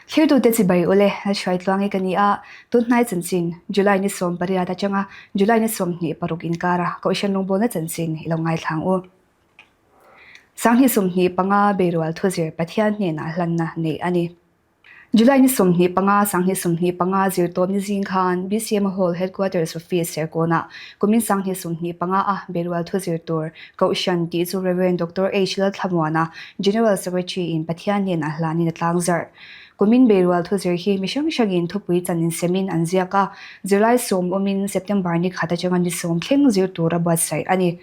Thlirtute chibai ule, Lalhruaitluangi ka ni a, tunhnai chanchin, July ni 18 atanga July ni 26 inkara Kohhran rawngbawlna chanchin i lo ngaithlang u. 2025 Beirual thuzir Pathian hnenah hlanna neih a ni. July ni 25, 2025 zirtawp ni zing khan BCM Hall Headquarters Office Serkawnah kumin 2025 a Beirual thuzir tur Kohhran tih chu Rev. Doctor H. Lalthlamuana, General Secretary in Pathian hnenah hlanin a tlangzarh. Kumin Beirual thuzir hi mi hrang hrangin thupui chan insemin an ziak a, zirlai sawm awmin September ni khat atanga ni sawm thleng zir tura buatsaih a ni.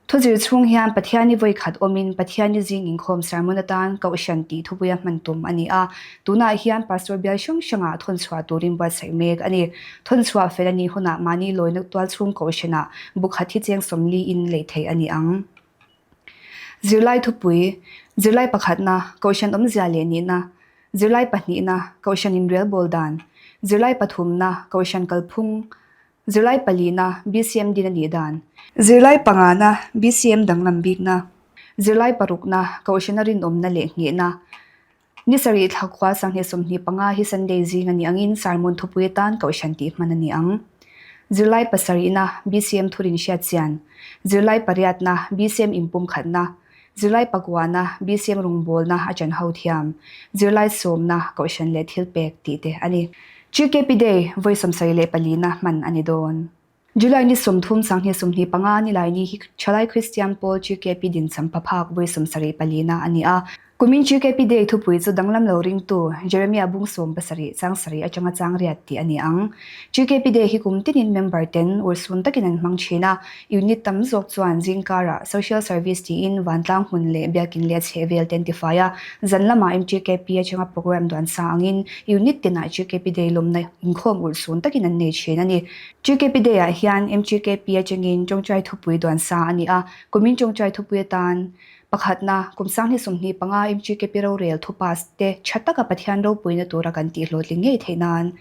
Thuzir chhung hian Pathiani vawi khat awmin Pathiani zing inkhawm sermon atan Kohhran tih thupuia hman tum a ni a. Tunah hian Pastor bial hrang hrangah thawnchhuah turin buatsaih mek a ni. Thawnchhuah fel a nih hunah mahni lawina tual chhung Kohhranah bu khat hi cheng sawmli in lei theih a ni ang. Zirlai thupui, Zirlai pakhatna, Kohhran awmzia leh nihna, Zirlai pahnihna, Kohhran inrelbawl dan, Zirlai pathumna, Kohhran kalphung, Zirlai palina, BCM din a nih dan. Zirlai pangana, BCM danglam bikna. Zirlai parukna, Kohhrana rinawmna leh nghehna. Ni sarih thla khua 2025 hi Sunday zing a nih angin sermon thupui atan Kohhran tih hman a ni ang. Zirlai pasarihna, BCM thurin hriat chian. Zirlai pariatna, BCM inpumkhatna. Zirlai pakuana, BCM rawngbawlna a chan ho thiam, zirlai sawmna, kohhran leh thilpek tih te a ni. GKP Day, vawi 74 na hman a ni dawn. July ni 30 2025 Nilaini hi Thalai Kristian Pawl GKP dincham phaphak vawi 74 na a ni a. Kumin GKP Day thupui chu danglam lo ringtu Jeremiah bung 17 chang sarih atanga chang riat tih a ni ang. GKP Day hi kum tinin member ten urhsun takin an hmang thin a, Unit tam zawk chuan zingkarah Social Service tiin vantlang hmun leh biakin leh chhehvel te an tifai a, zan lamah MTKP atanga program duan sa angin Unit tinah GKP Day lawmna inkhawm ulhsun takin an nei thin a ni. GKP Day ah hian MTKP atangin tawngtai thupui duan sa a ni a, kumin tawngtai thupui atan Pakhatna, kum 2025 MGKP rorel thu pass te tha taka Pathian ropuina tura kan tih hlawhtling ngei theih nan.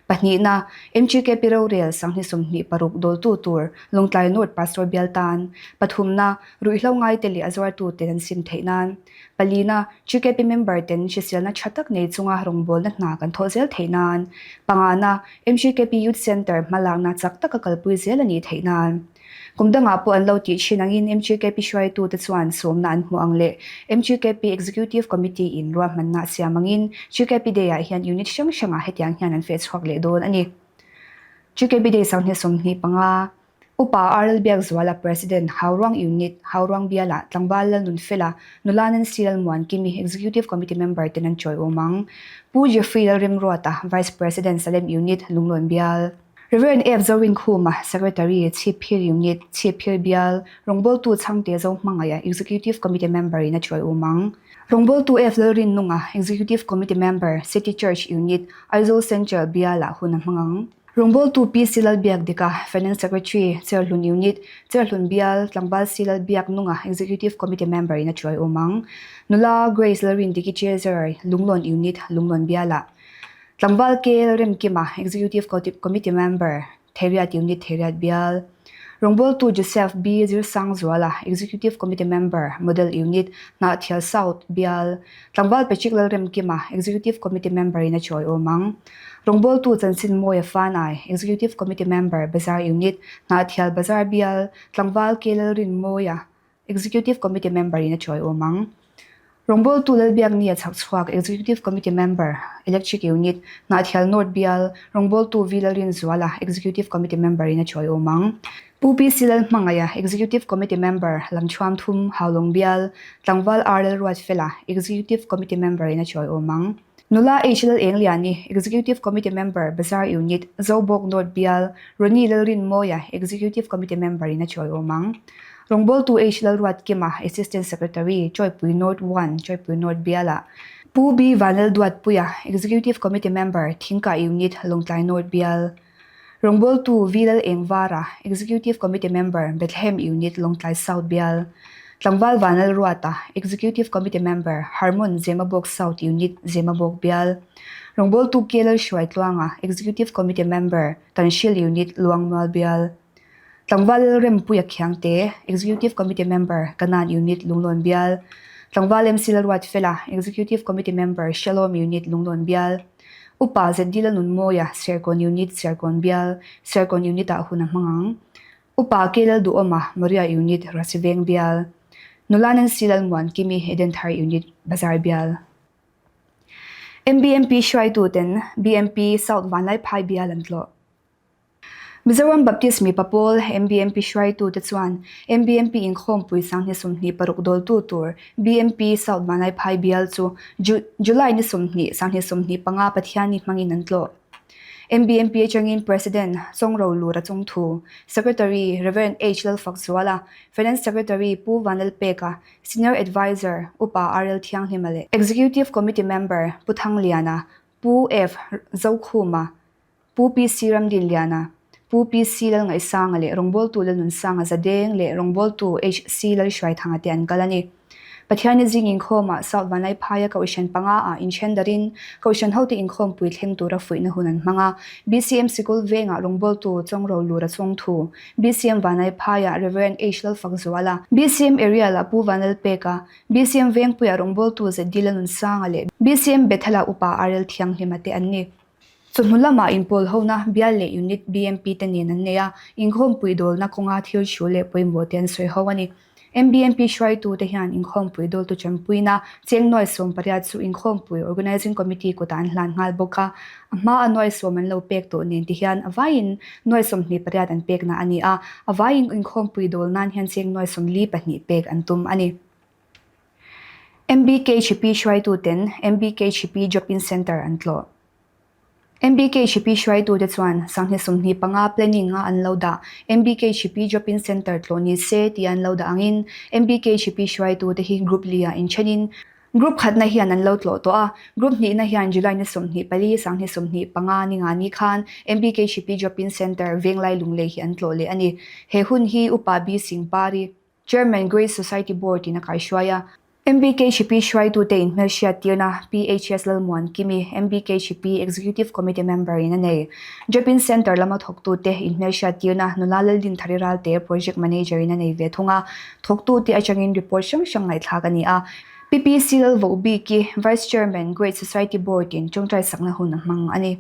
Pahnihna, MGKP rorel 2026 dawltu tur Lawngtlai North Pastor bial tan. Pathumna, ruihhlo ngaite leh a zuartu ten an sim theih nan. Palina, GKP member ten hriselna tha tak nei chunga rawngbawlna hna kan thawh zel theih nan. Pangana, MGKP Youth Centre hmalakna chak taka kalpui zel a nih theih nan. Kum dangah pawh an lo tih thin angin MGKP hruaitute chuan sawmna an hmuh ang leh MGKP Executive Committee in ruahmanna a siam angin GKP Day-ah hian unit hrang hrangah hetiang hian an feh chhuak leh dawn a ni. GKP Day 2025, Upa RL Biakzuala President, Hauruang Unit, Hauruang Bialah, Tlangval Lalnunfela, Nula Nancy Lalmuankimi, Executive Committee member ten an chawiawm ang. Pu Jeffrey Lalremruata, Vice President, Salem Unit, Lunglawn Bial. Rev. F. Zorinkhuma, Secretary, Chhipphir Unit, Chhipphir Bial, Rawngbawltu Chhangte Zohmangaia, Executive Committee Member in a chuai um ang. Rawngbawltu F. Lalrinnunga, Executive Committee Member, City Church Unit, Aizawl Central Bial-ah hun a hmang ang. Rawngbawltu Pi C. Lalbiakdika, Finance Secretary, Cherhlun Unit, Cherhlun Bial, Tlangval C. Lalbiaknunga, Executive Committee Member in a chuai um ang. Nula Grace Lalrindiki Treasurer, Lunglawn Unit, Lunglawn Bial-ah. Tlangval Kel Remkima, Executive Committee Member, Theiriat Unit Theiriat Bial, Rawngbawltu Joseph B. Zirsangzuala, Executive Committee Member, Model Unit, Hnahthial South Bial, Tlangval Patrick Lalremkima, Executive Committee Member in a chawi awm ang. Rawngbawltu Chanchin Mawia Fanai, Executive Committee Member, Bazar Unit, Hnahthial Bazar Bial, Tlangval K. Lalrinmawia, Executive Committee Member in a chawi awm ang. Rawngbawltu Lalbiakni a chhak chhuak Executive Committee Member, Electric Unit, Hnahthial North Bial, Rawngbawltu V Lalrinzuala, Executive Committee Member in a chawi awm ang. Pu PC Lalhmangaia, Executive Committee Member, Lamchhuam Thum, Haulawng Bial, Tlangval R Lalruatfela, Executive Committee Member in a chawi awm ang. Nula H Lalengliani, Executive Committee Member, Bazar Unit, Zobawk North Bial, Ronnie Lalrinmawia, Executive Committee Member in a chawi awm ang. Rawngbawltu H Lalruatkima, Assistant Secretary, Chawipui North 1, Chawipui North Bialah, Pu B Vanlalduatpuia, Executive Committee Member, Thingkah Unit, Lawngtlai North Bial, Rawngbawltu V Lalengvara, Executive Committee Member, Bethlehem Unit, Lawngtlai South Bial, Tlangval Vanlalruata, Executive Committee Member, Harmon Zemabawk South Unit, Zemabawk Bial, Rawngbawltu K Lalhruaitluanga, Executive Committee Member, Tanhril Unit, Luangmual Bial, Tlangval Lalrempuia Khiangte, Executive Committee Member, Kanan Unit, Lunglawn Bial, Tlangval MC Lalruatfela, Executive Committee Member, Shalom Unit, Lunglawn Bial, Upa ZD Lalnunmawia, Serkawn Unit, Serkawn Bial, Serkawn Unit-ah hun a hmang ang. Upa K Lalduhawma, Moria Unit, Rasiveng Bial, Nula Nancy Lalmuankimi, Edenthar Unit, Bazar Bial. MBMP hruaituten BMP South Vanlaiphai Bial an tlawh. Mizoram Baptist mipa pawl MBMP hruaitute chuan MBMP inkhawmpui sanghni 26 dawltu tur BMP South Vanlaiphai Bial chu July ni 20, sanghni 25 Pathianni hmangin an tlawh. MBMP atangin President Chongrolura Chungthu, Secretary Rev. H. Lalfakzuala, Finance Secretary Pu Vanlalpeka, Senior Adviser Upa RL Thianghlima leh Executive Committee Member Pu Thangliana, Pu F. Zokhuma, Pu PC Ramdinliana, Pu PC Lalngaihsanga leh rawngbawltu Lalnunsanga Zadeng leh rawngbawltu HC Lalhruaithanga te an kal a ni. Pathianni zing inkhawmah South Vanlaiphaia Kohhran panga ah inthen darin Kohhran hote inkhawmpui thleng tura fuihna hun an hmang a. BCM Sikul vengah rawngbawltu Chawngrolura Chawngthu, BCM Vanlaiphaia Rev. H. Lalfakzuala, BCM Ariel-ah Pu Vanlalpeka, BCM Vengpuia rawngbawltu ZD Lanunsanga leh BCM Bethel-ah Upa RL Thianghlima te an ni. Chawhnu lamah inpawl hona bial leh unit BMP te nen an nei a, inkhawmpui dawlna kawnga thil thu leh pawimawh te an sawi ho a ni. MBMP hruaitu te hian inkhawmpui dawltu tanpuina cheng nuai 18 chu inkhawmpui Organising Committee kutah an hlan nghal bawk a, a hma a nuai sawm an lo pek tawh nen ti hian a vaiin nuai 28 an pekna a ni a, a vaiin inkhawmpui dawl nan hian cheng nuai 42 pek an tum a ni. MBKHP hruaituten MBKHP Drop-in Centre an tlawh. MBKHP hruaitute chuan sanghni 25 planning a an lo dah MBKHP Drop-in Centre tlawh ni se tih an lo dah angin MBKHP hruaitute hi Group li-ah inthenin Group khatna hian an lo tlawh tawh a, Group hnihna hian July ni 24, sanghni 25 ni nga ni khan MBKHP Drop-in Centre Venglai Lunglei hi an tlawh leh a ni. He hun hi Upa B Singpari, Chairman Grace Society Board in a kaihruai a. MBKHP hruaitute inhmelhriat tirna PHS Lalmuan Kimi, MBKHP Executive Committee member in a nei. Drop-in Centre lama thawktute inhmelhriat tirna Nula Laldinthari Ralte Project Manager in a nei ve thung a. Thawktute atangin report hrang hrang ngaihthlak a ni a. PPC Lalvohbiki, Vice Chairman, Great Society Board in tawngtai sakna hun a hmang a ni.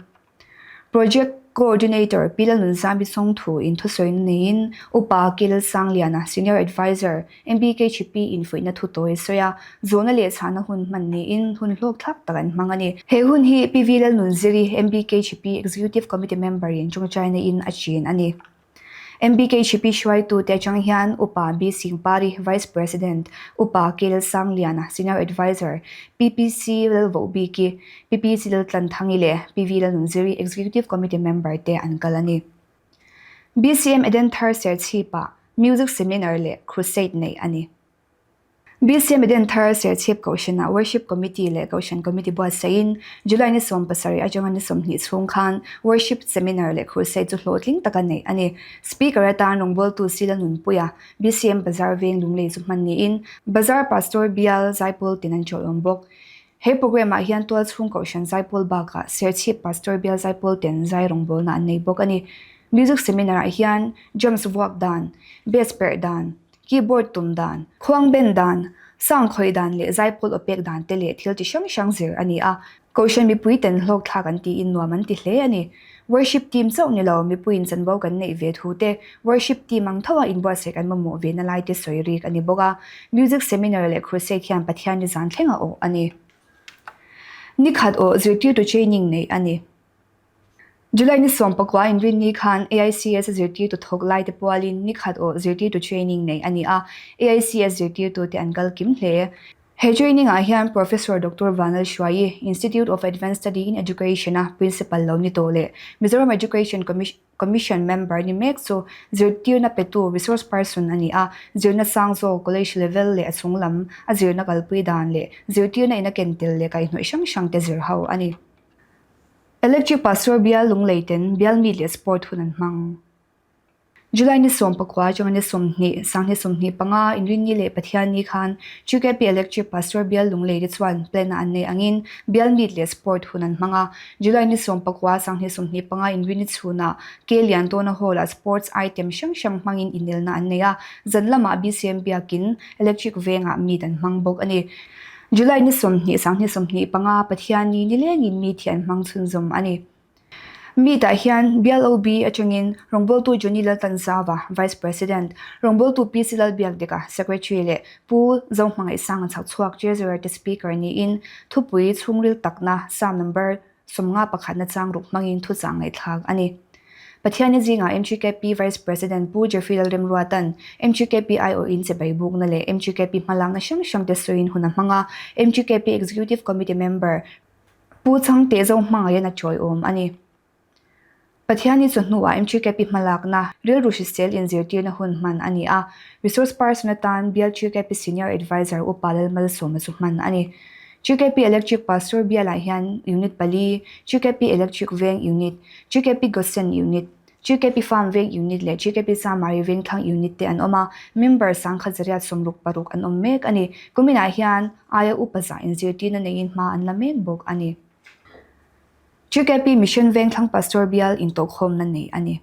Project Coordinator Pi Lalnunzami Songthu in thusawiin neiin Upa Kil Sangliana, Senior Adviser, MBKHP in fuihna thu tawi a sawi a, zawhna leh chhahna hun hman niin hun hlawk thlak tak an hmang a ni. He hun hi Pi V Lalnunziri, MBKHP Executive Committee Member in Chawngchaina in a chin a ni. MBKHP hruaitute atang hian Upa B Singpari, Vice President, Upa K Lalsangliana, Senior Adviser, PPC Lalvohbiki, PPC Laltlanthangi leh PV Lalnunziri, Executive Committee Member te an kal a ni. BCM Edenthar Serchhipah Music Seminar leh Crusade neih a ni. BCM Edenthar Serchhip Kohhranah Worship Committee leh Kohhran Committee buatsaihin July ni 17 atanga ni 20 chhung khan Worship Seminar leh Crusade chu hlawhtling taka neih a ni. Speaker atan rawngbawltu Sila Nunpuia, BCM Bazar Veng Lunglei chu hman niin Bazar Pastor Bial Zaipawl tin an chawlh awm bawk. He programme ah hian tualchhung Kohhran Zaipawl bakah Serchhip Pastor Bial Zaipawl ten zai rawngbawlna an nei bawk a ni. Music Seminar ah hian drums vuak dan, bass perh dan, Keyboard tum dan, khuang ben dan, sound khawih dan leh zaipawl aw pek dan te leh thil chi hrang hrang zir a ni a. Kohhran mipui ten hlawk thlak an tiin nuam an ti hle a ni. Worship team chauh ni lo, mipuiin chanvo kan neih ve thu te, worship team ang tho a inbuatsaih kan mamawh ve na lai te sawi rik a ni bawk a. Music seminar leh crusade hian Pathian ni zan thleng a awh a ni. Nikhat awh zirtirtu training neih a ni. July ni 19 inrinni khan AICS a zirtirtu thawk laite pualin ni khat awh zirtirtu training neih a ni a, AICS zirtirtute an kal kim hle. He training ah hian Professor Doctor Vanlal Hruaii, Institute of Advanced Study in Education a Principal lo ni tawh leh Mizoram Education Commission member ni mek chu zirtirna petu resource person a ni a, zirna sang zawk college level leh a chung lam a zirna kalpui dan leh zirtirna in a ken tel leh kaihhnawih hrang hrang te zir ho a ni. Electric Pastor Bial Lunglei ten bial mi leh sport hun an hmang. July ni 14 atanga ni 20, 2025 Inrinni leh Pathianni khan GKP Electric Pastor Bial Lunglei te chuan plan-a an nei angin Bial Meet leh Sport hun an hmang a. July ni 14, 2025 Inrinni chhunah Ke Liantawna Hall-ah Sports item hrang hrang hmangin inelna an nei a, zan lamah BCM Biakin Electric Vengah meet an hmang bawk a ni. July ni 20, 2025 Pathianni nilengin meet hi an hmang chhunzawm a ni. Meet-ah hian Bial OB atangin rawngbawltu Johnny Laltanzava, Vice President, rawngbawltu PC Lalbiakdika, Secretary leh Pu Zohmangaihsanga chhakchhuak Treasurer te Speaker niin thupui chhungril takna Psalm number 51 na chang ruk hmangin thuchah ngaihthlak a ni. Pathianni zingah MGKP Vice President Pu Jeffrey Lalremruata'n MGKP aiawhin chibai bukna leh MGKP hmalakna hrang hrangte sawiin hun a hmang a, MGKP Executive Committee member Pu Chhangte zo hmangaihin a chawiawm a ni. Pathianni chawhnuah MGKP hmalakna rilru hrisel inzirtirna hun hman a ni a, Resource Person atan Bial GKP Senior Adviser Upa Lalmalsawma chu hman a ni. GKP Electric Pastor Bialah hian Unit pali, GKP Electric Veng Unit, GKP Gosen Unit, GKP Farm Veng Unit leh GKP Samari Vengthlang Unit te an awm a, member 1166 an awm mek a ni. Kuminah hian aia upa zah inzirtirna neiin hma an la mek bawk a ni. GKP Mission Vengthlang Pastor Bial intawhkhawmna nei a ni.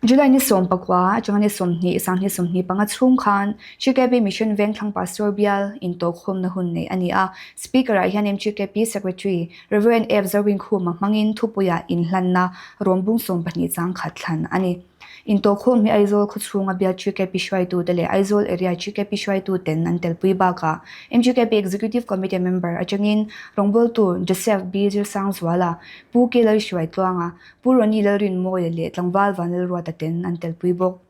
July ni 14 atanga ni 20, 2025 chhung khan GKP Mission Vengthlang Pastor Bial intawhkhawmna hun nei a ni a. Speaker-ah hian MGKP Secretary Rev. F. Zorinkhuma hmangin thupuiah inhlanna rawngbung 12 chang khat thlan a ni. Intawhkhawm hi Aizawl khawchhunga bial GKP hruaitute leh Aizawl area GKP hruaituten an telpui bakah MGKP Executive Committee member atangin rawngbawltu Joseph B. Zirsangzuala, Pu K. Lalhruaitluanga, Pu Ronnie Lalrinmawia leh tlangval Vanlalruata ten an telpui bawk.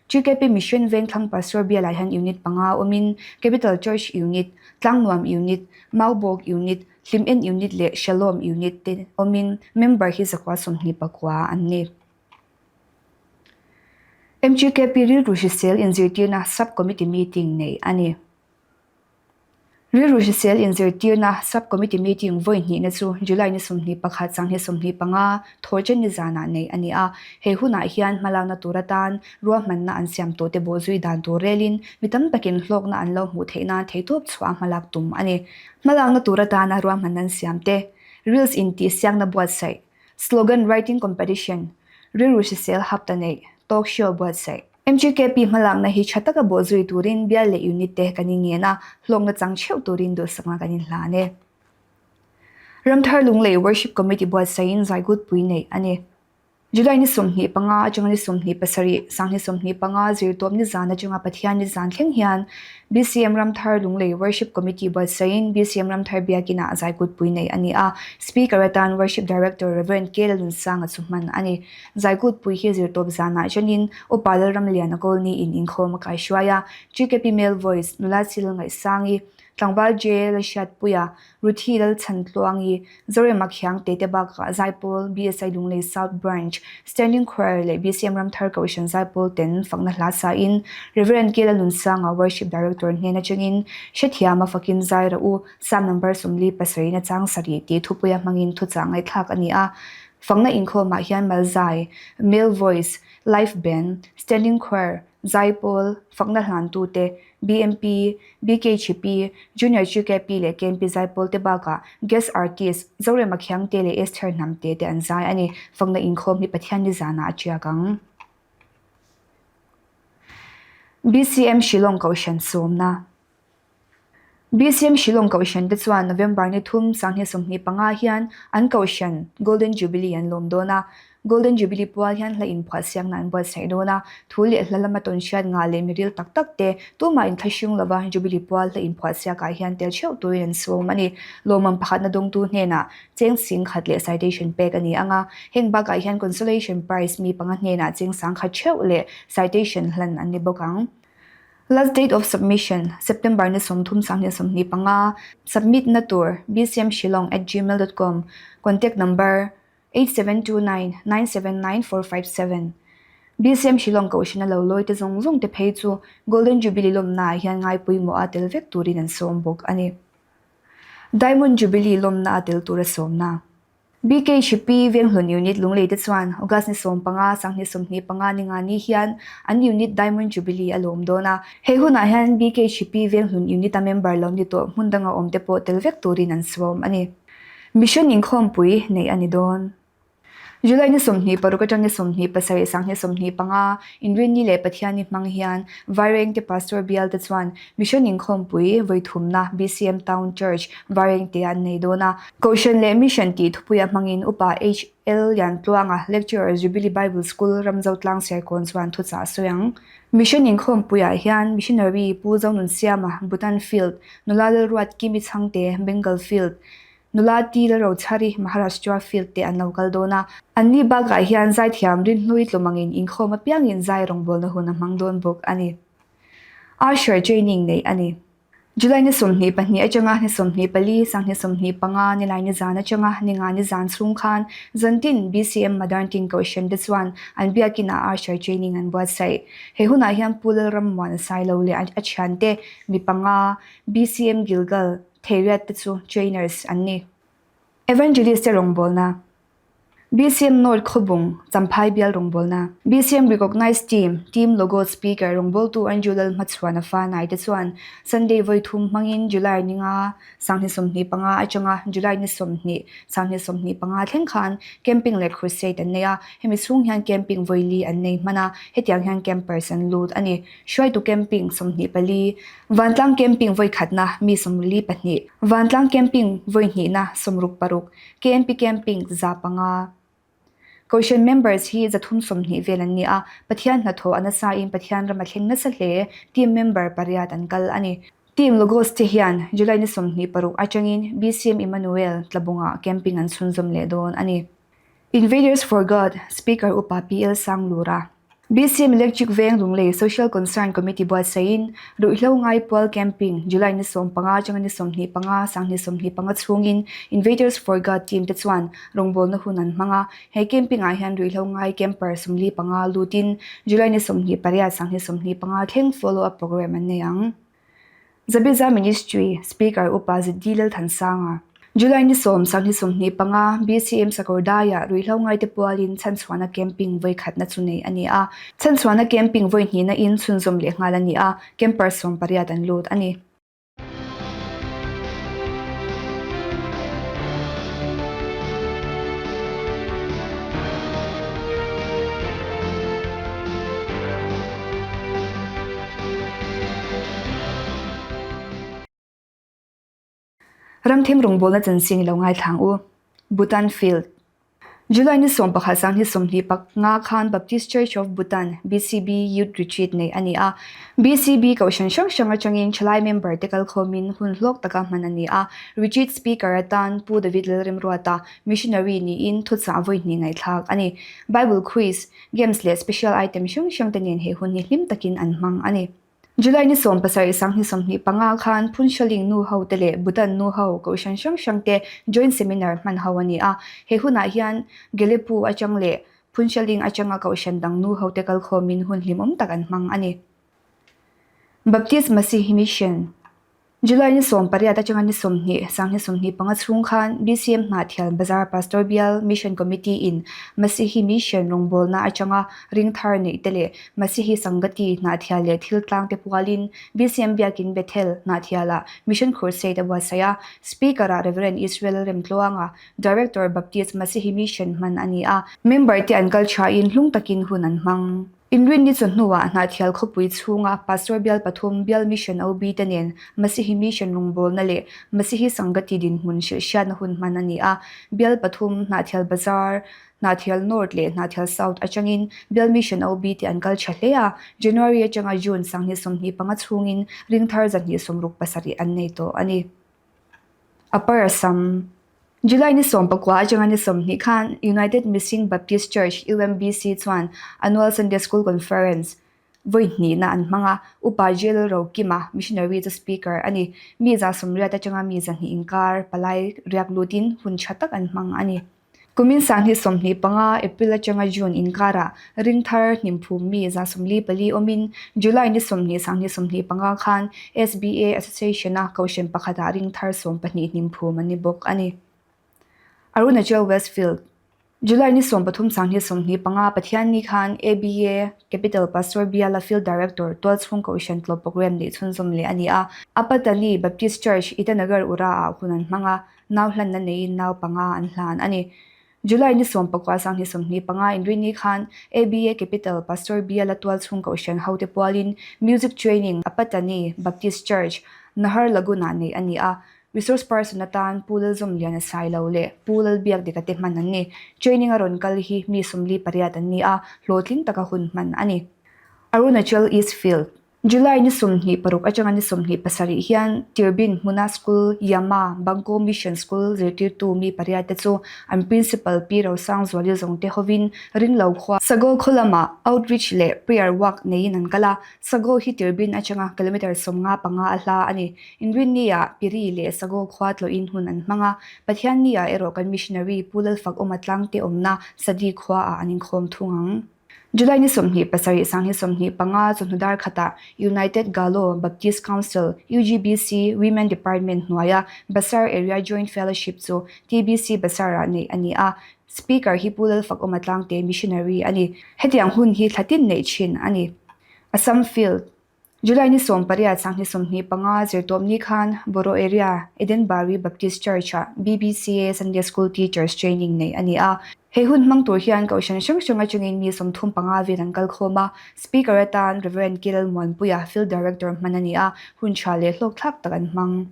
GKP Mission Vengthlang Pastor bialah hian Unit panga awmin Capital Church Unit, Tlangnuam Unit, Maubawk Unit, Hlimen Unit leh Shalom Unit te awmin member hi zakua 24 an ni. MGKP rilru hrisel inzirtirna Sub-Committee meeting neih a ni. Rilru hrisel inzirtirna Sub-Committee meeting vawi hnihna chu July ni 21 2025 Thawhṭan ni zanah neih a ni a. He hunah hian hmalakna tur atan ruahmanna an siam tawhte bawhzui dan tur relin mi tam takin hlawkna an lo hmuh theih nan theihtawp chhuah a hmalak tum a ni. Hmalakna tur atana ruahmanna an siam te, Reels intihsiakna buatsaih, Slogan Writing Competition, Rilru hrisel hapta neih, Talk Show buatsaih. MGKP hmalakna hi tha taka bawhzui turin bial leh unit te kan inngen a, hlawkna chang theuh turin duhsakna kan inhlan e. Ramthar Lunglei Worship Committee buatsaihin zaikutpui neih a ni. July ni 25 atanga ni 27, 2025 zirtawp ni zan atanga Pathian ni zan thleng hian BCM Ramthar Lunglei Worship Committee buatsaihin BCM Ramthar Biakinah zaikutpui neih a ni a, Speaker atan Worship Director Rev. K. Lalunsanga chu hman a ni. Zaikutpui hi zirtawp zanah chenin Upa Lalramliana Kawlni in inkhawm a kaihruai a, GKP Male Voice, Nula Sil Ngaihsangi, Tlangval J. Lalhriatpuia, Ruthi Lalchhantluangi, Zorema Khiangte te bakah Zaipawl, BSI Lunglei South Branch, Standing Choir leh BCM Ramthar Kohhran Zaipawl ten fakna hla sain Rev. K. Lalnunsanga Worship Director hnen atangin Hrethiama fakin zai rah u, Psalm number 47 na chang sarih tih thupuia hmangin thuchah ngaihthlak a ni a. Fakna inkhawmah hian Malzai, Male Voice, Live Band, Standing Choir, Zaipawl, Fakna hlantute, BMP, BKHP, Junior GKP leh KMP Zaipawl te bakah Guest Artist Zorema Khiangte leh Esther Hnamte te an zai a ni. Fakna inkhawm hi Pathian ni zanah a tiak ang. BCM Shillong Kohhran sawmna. BCM Shillong Kohhran te chuan November ni thum 2025 hian an Kohhran Golden Jubilee an lawm dawn a. Golden Jubilee pual hian hla inphuah siakna an buatsaih dawn a, thu leh hla lama tawn hriat ngah leh miril tak tak te tumah inthlahrung lova Jubilee pual hla inphuah siakah hian tel theuh turin an sawm a ni. Lawmawm pakhatna dawngtu hnenah cheng sing khat leh citation pek a ni ang a, heng bakah hian consolation prize mi panga hnenah cheng sangkhat theuh leh citation hlan an ni bawk ang. Last date of submission, September ni 30 2025, Submit na tur, bcmshillong@gmail.com, Contact number, 8729 979457. BCM Shillong Kohhrana lo lawi te zawng zawng te phei chu Golden Jubilee lawmnaah hian ngaipawimawh a tel vek turin an sawm bawk a ni. Diamond Jubilee lawmna a tel tura sawmna. BKHP Venghlun Unit Lunglei te chuan August ni 15, 2025 ni nga ni hian an unit Diamond Jubilee a lawm dawn a. He hunah hian BKHP Venghlun Unit-a member lo ni tawh hmun danga awm te pawh tel vek turin an sawm a ni. Mission inkhawmpui neih a ni dawn. July ni 26 atang ni 27 2025 Inrinni leh Pathianni hmang hian Vairengte Pastor Bial te chuan Mission inkhawmpui vawi thumna BCM Town Church Vairengte an nei dawn a. Kohhran leh Mission tih thupuia hmangin Upa HL Liantluanga, Lecturer, Jubilee Bible School, Ramzotlang Serkawn chuan thuchah a sawi ang. Mission inkhawmpuiah hian Missionary Pu Zonunsiama, Bhutan Field, Nula Lalruat Kimi Chhangte, Bengal Field, Nula Ti Lalrochhari, Maharashtra Field te an lo kal dawn a. Anni bakah hian zaithiam rinhlui tlawmangin inkhawm apiangin zai rawngbawlna hun a hmang dawn bawk a ni. Usher training neih a ni. July ni 22 atanga ni 24, 2025 nilai ni zan atanga ni nga ni zan chhung khan zantin BCM Modern King Kohhran te chuan an biakin ah Usher training an buatsaih. He hunah hian Pu Lalrammuana Sailo leh a thiante mi panga BCM Gilgal Theiriat te chu trainers an ni. Evangelist te rawngbawlna, BCM North Khawbung, Champhai bial rawngbawlna, BCM Recognized Team, Team Logo Speaker rawngbawltu Anju Lalhmachhuana fa nai te chuan Sunday vawi thum hmangin July ni nga 2025 atanga July ni 20, 2025 thleng khan camping leh crusade an nei a, hemi chhung hian camping vawi li an nei hman a, hetiang hian campers an lut a ni. Hruaitu camping 24, Vantlang camping vawi khatna mi 42, Vantlang camping vawi hnihna 66, KMP camping 500. Kohhran members hi 320 vel an ni a, Pathian hnathawh a nasain Pathian ram a thleng nasa hle, team member pariat an kal a ni. Team Logos te hian July ni 26 atangin BCM Emmanuel Tlabungah camping an chhunzawm leh dawn a ni. Invaders for God, Speaker Upa PL Sanglura. BCM Electric Veng Lunglei Social Concern Committee buatsaihin Ruihhlo Ngai Pual Camping July ni 15 atanga ni 25, 2025 chhungin Invaders for God team te chuan rawngbawlna hun an hmang a. He camping ah hian ruihhlo ngai camper 45 lutin July ni 28, 2025 thleng follow up program an nei ang. Zabiza Ministry Speaker Upa ZD Lalthansanga, July ni 10, 2025, BCM Sakawrdaiah ruihhlo ngaite pualin chhanchhuahna camping vawi khatna chu nei a ni a. Chhanchhuahna camping vawi hnihna in chhunzawm leh nghal a ni a, camper 18 an lut a ni. Ramthim rawngbawlna chanchin i lo ngaithlang u. Bhutan Field. July ni 11 2025 khan Baptist Church of Bhutan, BCB, Youth Retreat neih a ni a. BCB kohhran hrang hrang atangin thalai member te kalkhawmin hun hlawk taka hman a ni a. Retreat Speaker atan Pu David Lalremruata, Missionary niin thuchah vawi hnih ngaihthlak a ni. Bible Quiz, Games leh special item hrang hrang te nen he hun hi hlim takin an hmang a ni. July ni 17 2025 khan Phunhraling nu ho te leh Bhutan nu ho kohhran hrang hrang te joint seminar hman ho a ni a. He hunah hian Gelephu atang leh Phunhraling atanga kohhran dang nu ho te kalkhawmin hun hlimawm tak an hmang a ni. Baptist Masihi Mission. July ni 18 atanga ni 20, 2025 chhung khan BCM Hnahthial Bazar Pastor Bial Mission Committee in Masihi Mission rawngbawlna atanga ring thar neih te leh Masihi Sangati Hnahthial leh thil tlang te pualin BCM Biakin Bethel Hnahthialah Mission Crusade a buatsaih a, Speaker ah Rev. Israel Remtluanga, Director Baptist Masihi Mission hman a ni a, member te an kal thain hlung takin hun an hmang. Inrinni chu hnuah Hnahthial khawpui chhunga Pastor bial pathum bial Mission OB te nen Masihi Mission rawngbawlna leh Masihi Sangati dinhmun hrilhhriatna hun hman a ni a. Bial pathum, Hnahthial Bazar, Hnahthial North leh Hnahthial South atangin bial Mission OB te an kal tha hle a. January atanga June 2025 chhungin ringthar 267 an nei tawh a ni. Upper Assam. July ni 19 atanga ni 20 khan United Missing Baptist Church, UMBC, chuan Annual Sunday School Conference vawi hnihna an hmang a, Upa Jail Rokima, missionary chu speaker a ni. Mi 80 atanga mi 200 inkar palai riak lutin hun tha tak an hmang a ni. Kumin 2025 April atanga June inkarah ringthar hnimphum mi 44 awmin July ni 20, 2025 khan SBA Association-a kohhran pakhatah ringthar 12 hnimphum an ni bawk a ni. Arunachal West Field, July ni 13 sanghnih 25 Pathianni khan ABA Capital Pastor Biala Field Director tualchhung Kohhran tlawh program neih chhunzawm leh a ni a. Apatani Baptist Church, Itanagar Ura-ah hun an hmang a, nau hlanna neiin nau panga an hlan a ni. July ni 19 sanghnih 25 Inrinni khan ABA Capital Pastor Biala tualchhung Kohhran hote pualin Music Training Apatani Baptist Church, Naharlagun-ah neih a ni a. Resource person atan Pu Lalzawmliana Sailo leh Pu Lalbiakdika te hman an ni. Training a rawn kal hi mi 48 an ni a, hlawhtling taka hun hman a ni. Arunachal East Field, July ni 26 atanga ni 27 hian Tirbin hmuna School Yama Bangko Mission School zirtirtu mi pariat te chu an Principal Pi Rosangzuali zawng te hovin Ringlo khua Sago khaw lamah Outreach leh Prayer Walk neiin an kal a, Sago hi Tirbin atanga kilometre 55 a hla a ni. Inrinni-ah Piri leh Sago khua tlawhin hun an hmang a, Pathianni-ah erawh kan missionary Pu Lalfakawma tlangte awmna Sadi khuaah an inkhawm thung ang. July ni 27 sanghnih 25 chawhnu dar khatah United Galo Baptist Council, UGBC, Women Department hnuaia Basar Area Joint Fellowship chu TBC Basar-ah neih a ni a, Speaker hi Pu Lalfakawma tlangte missionary a ni. Hetiang hun hi thlatin neih thin a ni. Assam Field. July ni 18 sanghnih 25 zirtawpni khan Boro Area Edenbury Baptist Church-ah BBCA Sunday School Teachers Training neih a ni a. He hun hmang tur hian kohhran hrang hrang atangin mi 35 vel an kal khawm a. Speaker atan Rev. Kilal Muanpuia, Field Director hman a ni a, hun tha leh hlawkthlak tak an hmang.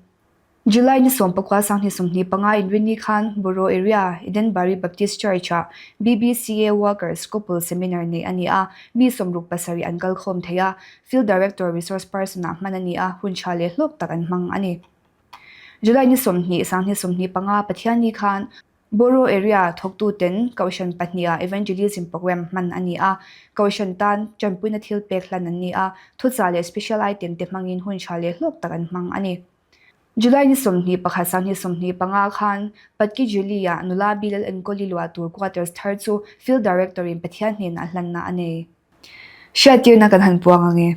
July ni 19 sanghnih 25 inrinni khan Boro Area Edenbury Baptist Church-ah BBCA Workers Couple Seminar neih a ni a, mi 67 an kal khawm thei a, Field Director Resource Person-ah hman a ni a, hun tha leh hlawk tak an hmang a ni. July ni 20 sanghnih 25 Pathianni khan Boro Area thawktuten Kohhran pahniha Evangelism Programme hman a ni a, Kohhran tan tanpuina thil pek hlan an ni a, thuchah leh special item te hmangin hun tha leh hlawk tak an hmang a ni. July ni 21 sanghnih 25 khan Patki Julie-ah nula Bilal Enkawli luah tur quarters thar chu Field Director-in Pathian hnenah hlanna a nei. Hriattirna kan han puang ang e.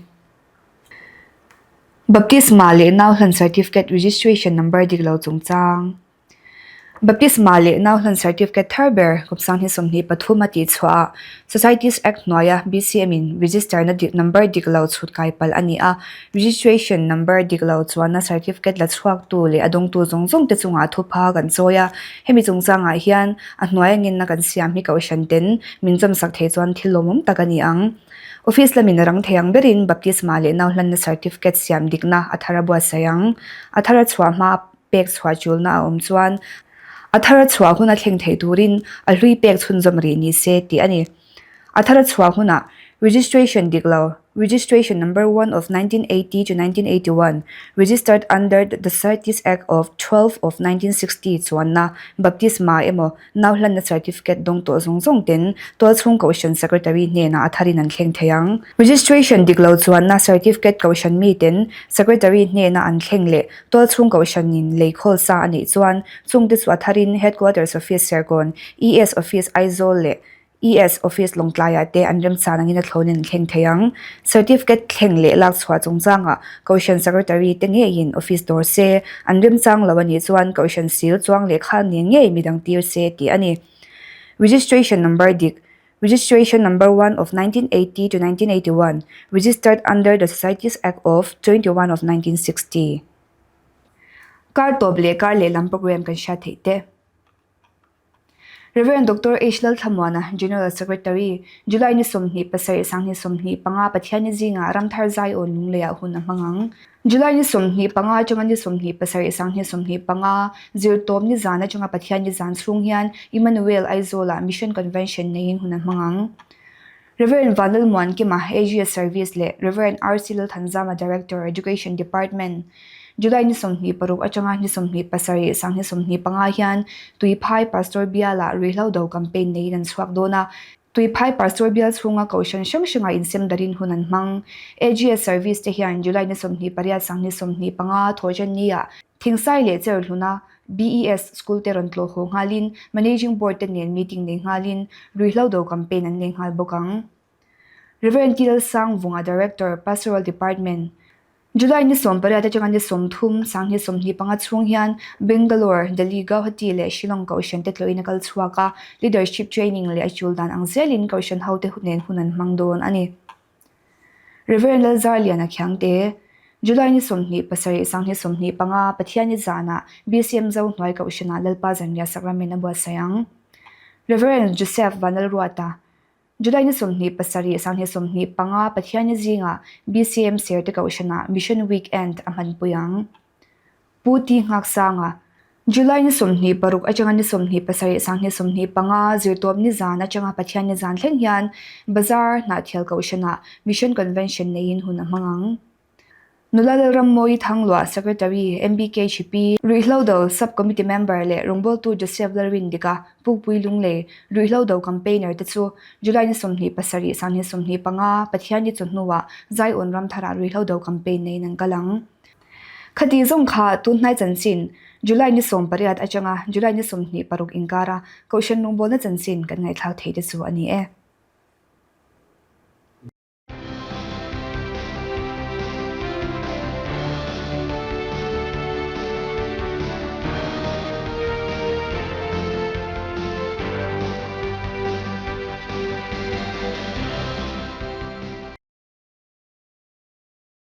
Baptisma leh nau hlan certificate registration number dik lo chungchang. Baptisma leh nau hlan certificate thar ber kum 2023 a tihchhuah ah Societies Act hnuaia BCM in register na dik number dik lo chhut kai palh a ni a, registration number dik lo chuanna certificate la chhuaktu leh a dawngtu zawng zawng te chungah thupha kan chawi a, hemi chungchangah hian a hnuaia ngenna kan siam hi kohhran ten min chawmsak thei chuan thil lawmawm tak a ni ang. Office lamin a rang thei ang berin baptisma leh nau hlanna certificate siam dikna a thar a buatsaih ang. A thar a chhuah hma pek chhuah chulna a awm chuan a thar a chhuah huna thleng thei turin a hlui pek chhunzawm rih ni se tih a ni. A thar a chhuah hunah registration dik lo, Registration number one of 1980 to 1981, registered under the Societies Act of 12 of 1960 chuanna baptisma emaw nau hlanna certificate dawng tawh zawng zawng ten tualchhung kohhran secretary hnenah a tharin an thleng thei ang. Registration dik lo chuanna certificate kohhran miten secretary hnena an thleng leh Tualchhung kohhranin lei khawl sa a neih chuan chungte chu a tharin Headquarters Office Serkawn, ES Office Aizawl leh ES Office Lawngtlaiah te an remchan angin a thlawnin an thleng thei ang. Certificate thleng leh lak chhuah chungchangah Kohhran Secretary te ngeiin Office dawr se, an remchang lo a nih chuan Kohhran sil chuang lehkha nen ngei midang tir se tih a ni. Registration number dik, Registration number one of 1980 to 1981, registered under the Societies Act of 21 of 1960. Kar tawp leh kar lehlam program kan hriat theih te. Rev. Doctor H. Lalthlamuana, General Secretary, July ni 27 2025 Pathianni zingah Ramthar Zaiawn Lungleiah hun a hmang ang. July ni 25 atanga ni 27 2025 zirtawp ni zan atanga Pathian ni zan chhung hian Emmanuel Aizawl-ah Mission Convention neiin hun a hmang ang. Rev. Vanlal Muankima, AGS Service leh Rev. RC Lalthanzama Director, Education Department, July ni 26 atanga ni 27 2025 hian Tuiphai Pastor Bial-ah ruihhlo do campaign neiin an chhuak dawn a. Tuiphai Pastor bial chhunga kohhran hrang hrangah insem darin hun an hmang. AGS Service te hian July ni 28 sanghnih 25 Thawhṭanni-ah Thingsai leh Cherhluna BES School te rawn tlawh haw nghalin Managing Board te nen meeting nei nghalin ruihhlo do campaign an nei nghal bawk ang. Rev. T. Lalsangvunga Director, Pastoral Department. July ni 18 atanga ni 30, 2025 chhung hian Bangalore, Delhi, Guwahati leh Shillong Kohhran te tlawhin a kal chhuak a, leadership training leh a tul dan ang zelin Kohhran hote nen hun an hmang dawn a ni. Rev. Lalzarliana Khiangte, July ni 27, 2025, Pathianni zanah BCM Zohnuai Kohhranah Lalpa Zanriah Sakramen a buatsaih ang. Rev. Joseph Vanlalruata, July ni 27, 2025, Pathianni zingah BCM Serte Kohhranah Mission Weekend a hmanpui ang. Pu Ti Nghaksanga, July ni 26 atanga ni 27, 2025, Zirtawp ni zan atanga Pathian ni zan thleng hian Bazar Hnahthial Kohhranah Mission Convention neiin hun a hmang ang. Nula Lalrammawi Thangluah, Secretary, MBKHP, Ruihhlo Do Sub-Committee Member leh rawngbawltu Joseph Lalrindika, Pukpui Lunglei, Ruihhlo Do Campaigner te chu July ni 27, 2025, Pathianni chawhnuah Zion Ramtharah Ruihhlo Do Campaign neiin an kal ang. Khati zawng kha tunhnai chanchin July ni 18 atanga July ni 26 inkara Kohhran rawngbawlna chanchin kan ngaihthlak thei te chu a ni e.